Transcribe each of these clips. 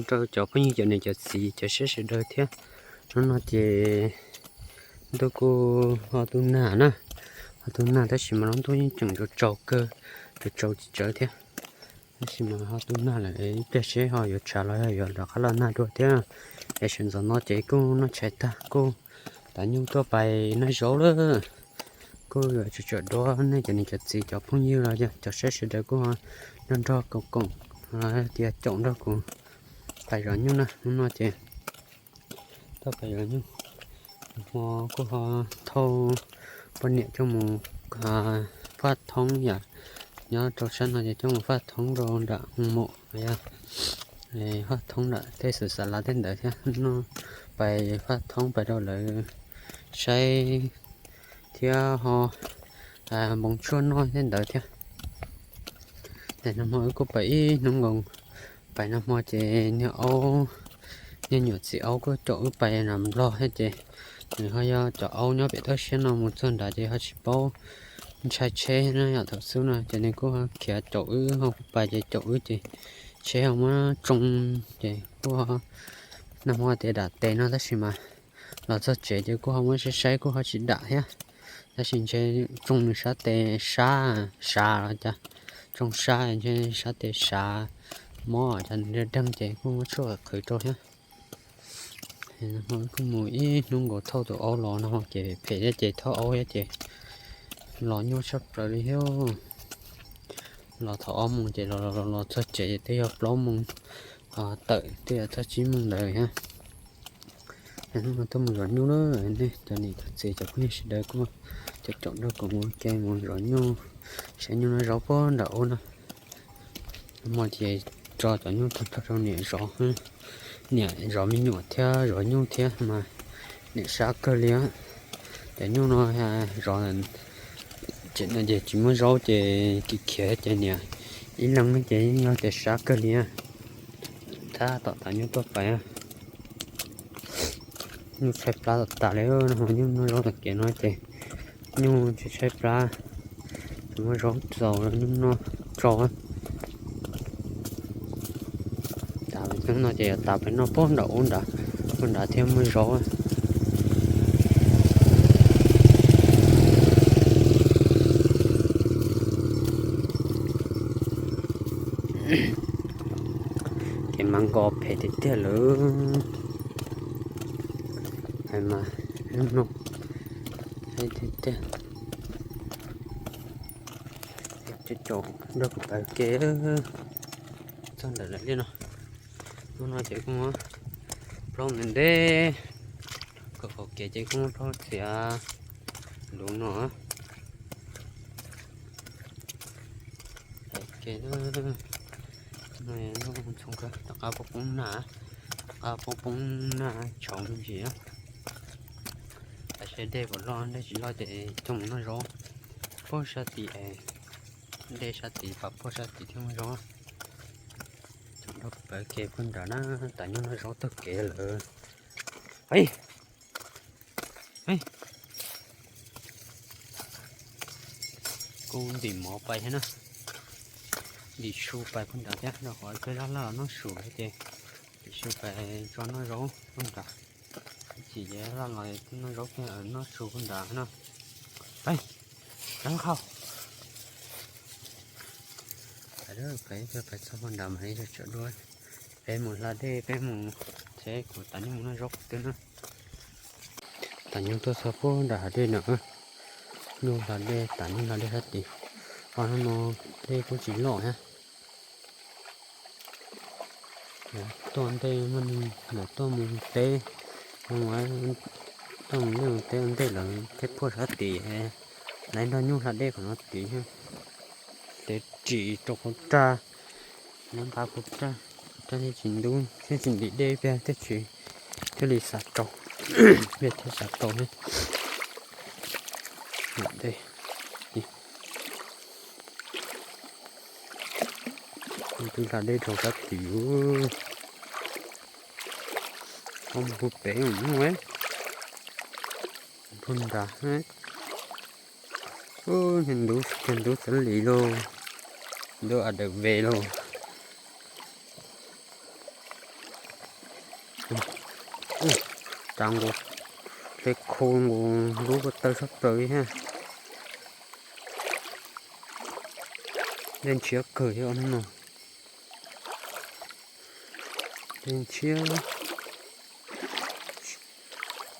Rau cov phooj ywg cov niam cov txiv cov saib sawv daws thiab. Hnub no ces ntuj kuj ho tu nag na, ho tu nag tab sis mas lub ntuj yeej tseem tsaus tsaus kawg, tsaus tsaus tsis tsawv thiab. Tab sis mas ho tu nag lawm, ib pliag seb ho yuav tshav los yog yuav rov qab los nag dua thiab. Es sawv ntxov no ces kuj noj tshais tag kuj tav nyuj tuaj pais noj zaub lawm. Kuj yuav tsum tsawm duab nej cov niam cov txiv cov phooj ywg los yog cov saib sawv daws kuj nrog nrog koom koom, tias caum nrog kuv pais zov nyuj na. Hnub no ces tuaj pais zov nyuj, hmo kuj ho thauj poj niam coj mus faj thoob yam, nyob rau sab no ces coj mus faj thoob rau nram mus, faj thoob nram tej xwm xa lav tej ntawd thiab. No pais faj thoob pais rau lawv saib thiab ho npoov tshuaj noj tej ntawd thiab. Ces nag hmo wb kuj pais ib hnub nkaus, pais nag hmo ces niag aub, niag nyuam txiv aub kuj caum wb pais nram Nplog thiab ces nws ho yog cov aub nyob pem toj siab no mus txog nrad ces ho tsis paub ntshai tsheb na, yam thaum xub no ces nws kuj khiav caum wb ho kuj pais ces caum wb ces tsheb ho muab tsoo ces kuj nag hmo tias dam tes no tab sis mas los txog tsev ces kuj ho muab saib saib kuj ho tsis dam thiab. Tab sis ntshe tsoo nws sab tes sab, sab los cas, tsoo sab ntshe sab tes sab, mob cas nws deeg deeg ces kuj muab tshuaj qhwv rau thiab. Kuj mus ib hnub nkaus thauj tus aub los no ces phem thiab ces thauj aub thiab ces los nyuaj tshaj plaws li thiab. Los thaum ob moos ces los los los txog tsev twb yog plaub moos tawm twb yog txog tsib moos ntawd thiab. Hnub no tuaj mus zov nyuj na, nej cov niam cov txiv cov phooj ywg sawv daws kuj caum caum nrog kuv ua ke mus zov nyuj, saib nyuj noj zaub puag nram ub na. Hmo ces tso cov nyuj tag nrho rau niam zov, niam zov me nyuam thiab zov nyuj thiab mas niam sab kawg li. Cov nyuj no zov tseem no ces tsis muaj zaub ces khiav khiav ces niam ib leeg ces yeej yog tias sab kawg li. Tab tom tav nyuj tuaj pais, nyuj tshaib plab tas tas li, no nyuj noj zaub tom kev no ces nyuj tshaib tshaib plab, tsis muaj zaub txaus nyuj noj tsau. Tas li no ces yuav tas pem noj puag nram ub nrad, puag nrad thiaj muaj zaub. Kev mas nkos phem tiag tiag lawm. Hais mas no, tiag tiag. Caum nrog kuv pais ke txog ntawm lawm li no. Hnub no ces kuj muab plaub ntawm ntej, kom qhov kev ces kuj muab plaub txiav luv no. Ke, tom qab poob poob nag, tom qab poob poob nag tshauv me ntsis. Tam sim dej puas loj dej tsis loj ces coj mus noj zaub puag sab tid, dej sab tid pab puag sab tid thiaj muaj zaub. Cov nrog pawg ke puag nrad na, tas nyuj noj zaub taug kev lawm. Kuj ntim mov pais thiab na, ntim su pais puag nrad thiab rau qhov peb laj laj los noj su thiab ces ntim su pais tso noj zaub puag nrad. Ib chim ces laj los noj zaub thiab noj su puag nrad no. Pais, rov qau. Pais, pais txog puag nrad mas li tsawm dua. Peb mus hla dej, peb mus, ces kuv tas nyuj mus noj zaub qhov twg na. Tas nyuj tuaj txog puag nram hav dej no, nyuj hla dej, tas nyuj hla dej sab tid. Ob hnub no dej kuj tsis loj thiab. Tuaj ntej muaj neeg lawv tuaj mus teb, tuaj mus dej mus teb ua ntej lawv thiaj puag sab tid, lawv nrog nyuj hla dej qhov no tid. Lawv ris rau qhov raj, lawv nqa qhov raj, qhov raj thiaj tsis ntub thiab tsis ntim dej, peb thiaj tsis, thiaj li xav rau, peb thiaj xav rau thiab. Twb hla dej rau sab tid, ho mus puag pem no, puag nrad. Ub, ntub, ntub txawv li lauj, ntub a dawm ve lauj. Cas nkaus, tej khu nkaus lub ko taw sab plaws li thiab. Dej ntshiab kawg thiab hnub no. Dej ntshiab,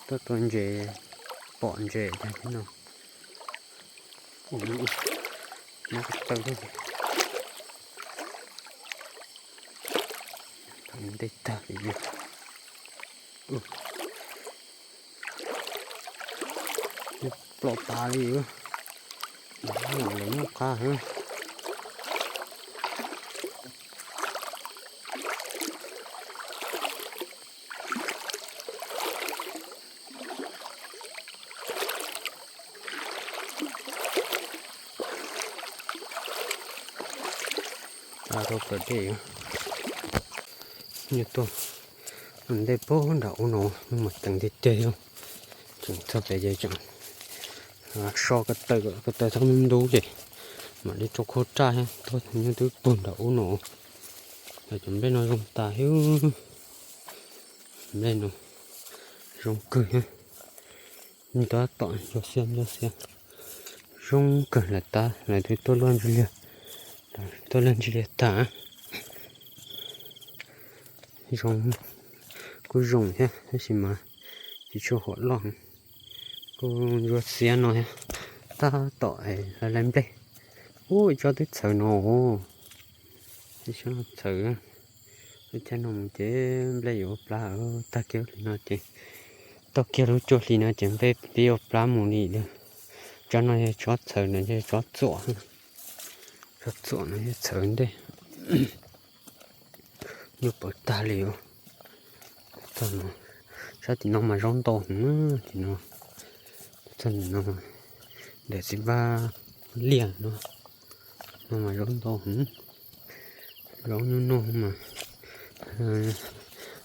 tuaj tua ntses, pom ntses tag li no. Ua, mob ko taw, ntej tag li. Plom tas li, lawv noj qab heev. Rau kawm dej, nws tuaj ntej puag nram ub no, mas teev tiag tiag li. Tseem txog pem ces tseem so ko taw, ko taw txhob ntub ces mam li rau khau raj thiab, tuaj nyob twb puag nram ub no. Cov nplej no zoo tas thiab, nplej no zoo kawg thiab. Tab tom ntsuag xiab ntsuag xiab, zoo kawg lawm, tab lawv twb tuaj luaj ntsis liag, tuaj luaj ntsis liag tag. Zoo, kuj zoo thiab tab sis mas tsis tshua huam loj, kuj ntsuag xiab no thiab. Tab tom hlais hlais nplej. Ub, ib tsob twb txhawv no, ib tsob txhawv. Lub caij no mus ces nplej yuav ua plab, tag kiag hli no ces, tag kiag lub cuaj hli no ces nplej pib ua plab mus li lawm. Tsob no yog tsob txhawv, no yog tsob txuam, tsob txuam no yog txhawv ntej. Nyuj pawv tag li os. Sab tim no mas zaub ntau heev, tim no, txog tim no, ntawm txiv vaj liaj no, no mas zaub ntau heev, zaub nyuj noj mas.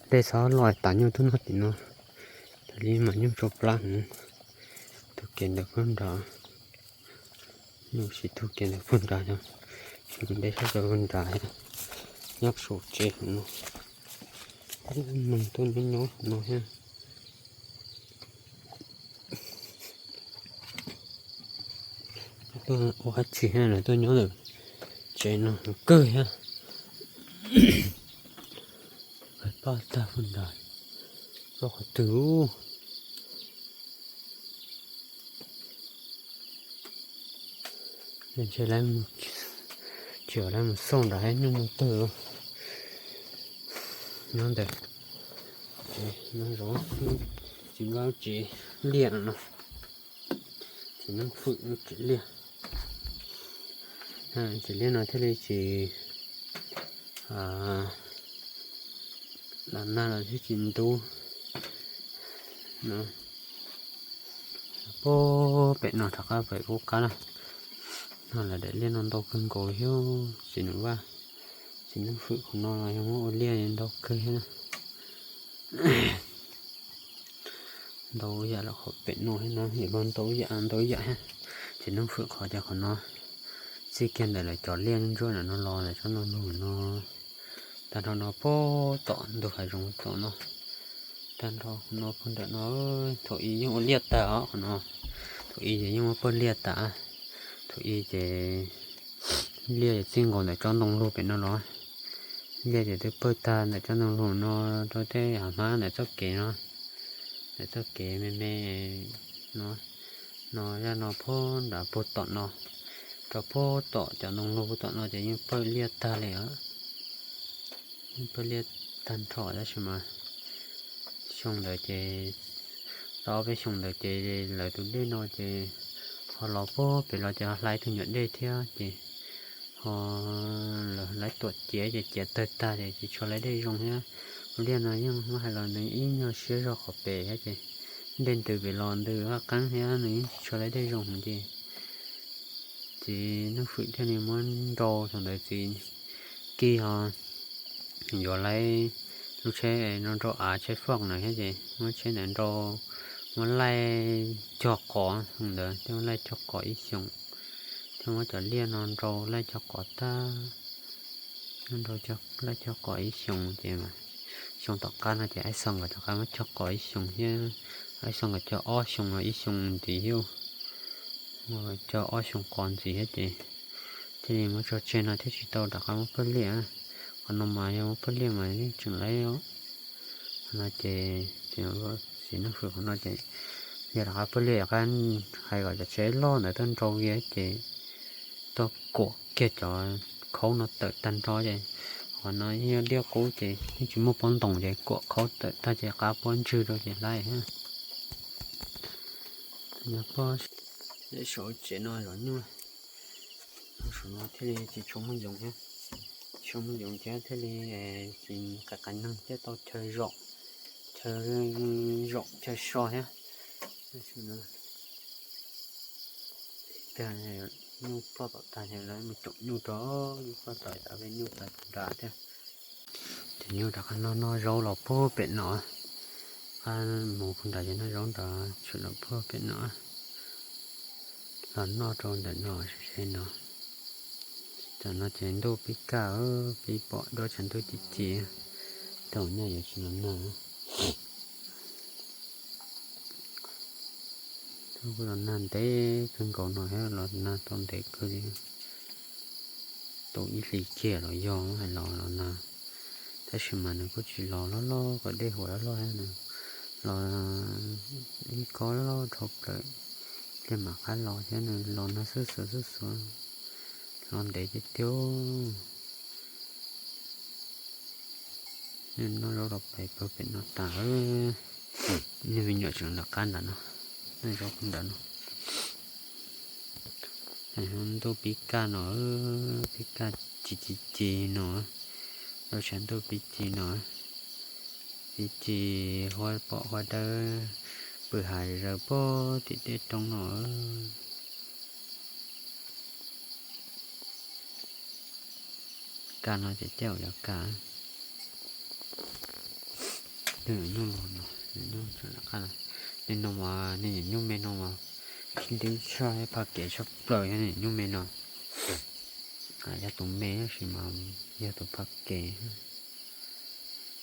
Dej txhob los tas nyuj tuaj noj tim no, tas li mas nyuj tsau plab heev. Taug kev ntawm puag nrad, nyuj sim taug kev ntawm puag nrad, dej sab puag nrad, nyob saum tsev no, neeg tuaj nyob nyob no thiab. Tuaj ua dab tsi thiab, lawv tuaj nyob ntawm tsev no kawg thiab. Paj tag puag nrad, txoj qhov twg. Ntshe lawv, tsis yog lawv mus xauj nram hav nyuj no twg. Nyob ntawm, nyob zov txiv vaj tsev liaj no, txiv neeb fwm tsev liaj. Tsev liaj no thiaj li tsis, lam nag los thiaj tsis ntub no. Puag pem no rov qab pem qub qab na, no lawv daim liaj no ntau kawg nkaus thiab. Txiv neeb vaj, txiv neeb fwm qhov no los yog muab ua liaj ntau kawg thiab na. Ntau yam los qhov pem no thiab no, yam no ntau yam ntau yam thiab. Txiv neeb fwm qhov ces qhov no txij kiag ntawm lawv cov liaj ntsuab ntawm no los lawv tsob ntoo lug no, tag nrho no puag tom ntug hav zoov tom no, tag nrho no puag nram no. Thaum ub yeej ua liaj tag os qhov no, thaum ub ces yeej muab pawg liaj tas. Thaum ub ces liaj ces txij nkaus ntawm tsob ntoo lug pem no los, liaj ces twb pawg tag ntawm tsob ntoo lug no rau tej hav hmab ntawm txoj kev no, ntawm txoj kev me me no, no zaj no puag nrad puag tom no, rau puag tom cov ntoo lug puag tom no ces yeej pawg liaj tag li os. Yeej pawg liaj tag nrho tab sis mas xyoo ntawd ces, tau ob peb xyoo ntawd ces lawv tus dej no ces ho los puag pem los ces ho hlais tus nyuam dej thiab ces ho lawv hlais tuam ciav ces ciav tawg tag ces tsis tshua laib dej zoo thiab. Ua liaj no yeej muab hais los nws ib nyuag siab zog qhov pem thiab ces dej ntws pem los ntws vaj qeeb thiab nws yeej tsis tshua laib dej zoo heev ces txiv neeb fwm thiaj li muab nrau thaum ntawd txiv Kis ho yuav laib lub tsheb no nrau av tsheb foj ntawd thiab ces muab tsheb ntawd nrau, muab laij cog qos ntawd thiab, muab laij cog qos ib xyoos, thiab muab cov liaj no nrau laij cog qos tag, nrau laij cog qos ib xyoos ces mas Xyoo tom qab no ces Aib Xo nkawd rov qab muab cog qos ib xyoo thiab, Aib Xo nkawd cog ob xyoo los ib xyoo ntxiv thiab, cog ob xyoo qos ntxiv thiab ces thiaj li muab tso tseg no thiab tsis tau rov qab muab phaj liaj. Qhov no mas yog muab phaj liaj mas yeej tseem laib os. No ces txiv Naj Fwm qhov no ces yog rov qab phaj liaj rov qab hais kom cov tsheb loj ntawd tuaj nrau kiag ces tuaj kuam kiag cov khaub no tawm tag nrho ces qhov no yog liaj qub ces yeej tsis muaj pob ntoos ces kuam khaub tawm tag ces qab puab ntswg rau ces laib. Nyob pob saum tsev no zov nyuj, saum no thiaj li tsis tshua muaj yoov thiab, tsis tshua muaj yoov thiab thiaj li tsis qas qas neeg thiab tau chaw zaum, chaw zaum chaw so thiab. Tag nyuj ploj tom tag ces lawv mus caum nyuj rau, nyuj ploj tom tau nyuj tas nrad thiab. Ces nyuj rov qab noj noj zaub los puag pem no, qab mus puag nrad ces noj zaub nrad tshwm los puag pem no, los noj rau ntawm no seb no. Tam no ces ntuj pib kaj, pib pom duab tshav ntuj ci ci, tau nyuj yuav tsis los nag. Kuj los nag ntev kawg nkaus no thiab, los nag tau ntev kawg li, tau ib hlis kiag los yog hais los los nag, tab sis mas nws kuj tsis los loj loj kom dej huam loj loj thiab, nws los ib kob loj dhau plaws, pliag mam qab los thiab, nws los nag xub xuav xub xuav, los ntev tiag tiag. Nej noj zaub los pais puag pem no tas, nej me nyuam tseem lawv qab ntawm no, noj zaub puag ntawm no. Ntuj pib kaj no, pib kaj ci ci ci no, duab tshav ntuj pib ci no, pib ci, huab pom huab dawb pw hav zoov puag tim dej roob no. Kaj no ces caij yuav kaj. Nyuj los no, nyuj, nej no mas nej nyuam nyuj me no mas khib ntwb tshaj, phaj kev tshaj plaws, nej nyuam nyuj me no. Yog tus me tab sis mas yog tus phaj kev.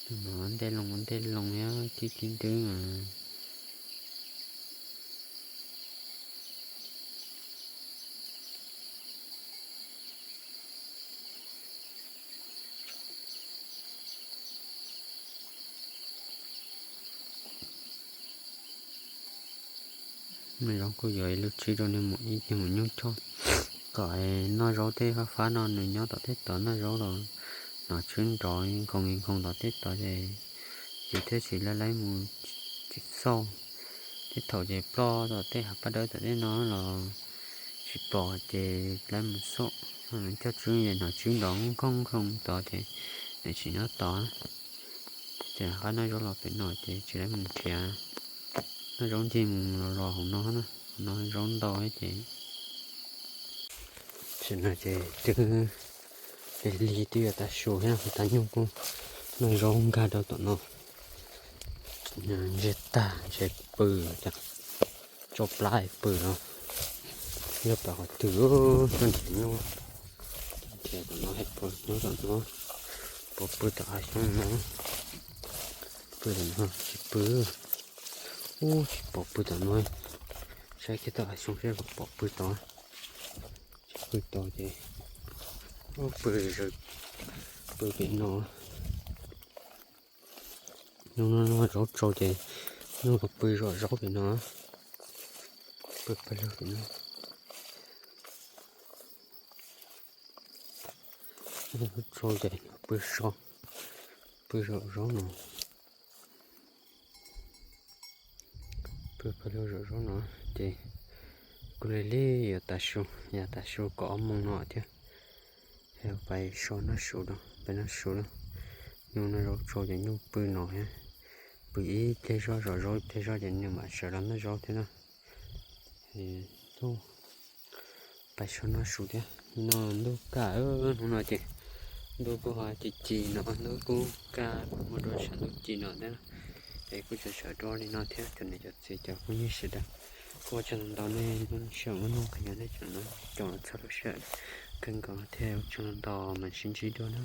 Tus no ntej loo ntej loo thiab khib khib ntwb. Noj zaub kuj yuav ib lub tsib rau nej mus ib ceg mus nyuj choj, kom noj zaub tej fab fab no nws nyob tom tej tod noj zaub los hnov tswb nrov nkoos nkoos tom tej tod ces yus thiaj tsis laib laib mus tsis xauj. Tej thaum ces ploj tom tej hav paj dawb tom tej no los tsis pom ces laib mus xauj, coj tswb es hnov tswb nrov nkoos nkoos tod ces nws tsis nyob tod. Ces qab noj zaub los pem no ces tsis laib mus nrhiav. Noj zaub ncig mus los los hauv no na, hauv no zaub ntau ces. Tam no ces twb lig twb yuav tav su thiab, tas nyuj kuj noj zaub nkag rau tom no. Ntshe tag ntshe pw, tsau plab pw no. Yog pom qhov twg tuaj nrhiav nyuj, nrhiav tom no, nyob tom no, pom pw tom hav xyoob no, pw tom no tsis pw. Ub, tsis pom pw tom no, saib kiag tom hav xyoob seb puas pom pw tod. Tsis pw tod ces, ub, pw, pw pem no. Hnub no zaub tsau ces nyuj los pw zom zaub pem no, pw pawg lug pem no. Zaub tsau ces pw so, pw zom zaub no. Pw pawg lug zom zaub no ces kuj lig lig yuav tav su, yav tav su kaum ob moos no thiab. Pais so noj su, pais noj su. Nyuj noj zaub tsau ces nyuj pw no thiab, pw ib pliag zog zom zaub ib pliag zog ces nws mam sawv los noj zaub thiab na. Pais so noj su thiab. No ntuj kaj, hnub no ces ntuj kuj ho ci ci no, ntuj kuj kaj, muaj duab tshav ntuj ci no thiab. Es kuj tseem sawv rau li no thiab, cov niam cov txiv cov phooj ywg sawv daws, kuj ua tsaug ntau ntau nej lub sij hawm uas nej qhia nej tseem no caum txog lub sij hawm kawg nkaus thiab, ua tsaug ntau ntau, mam sib ntsib dua na.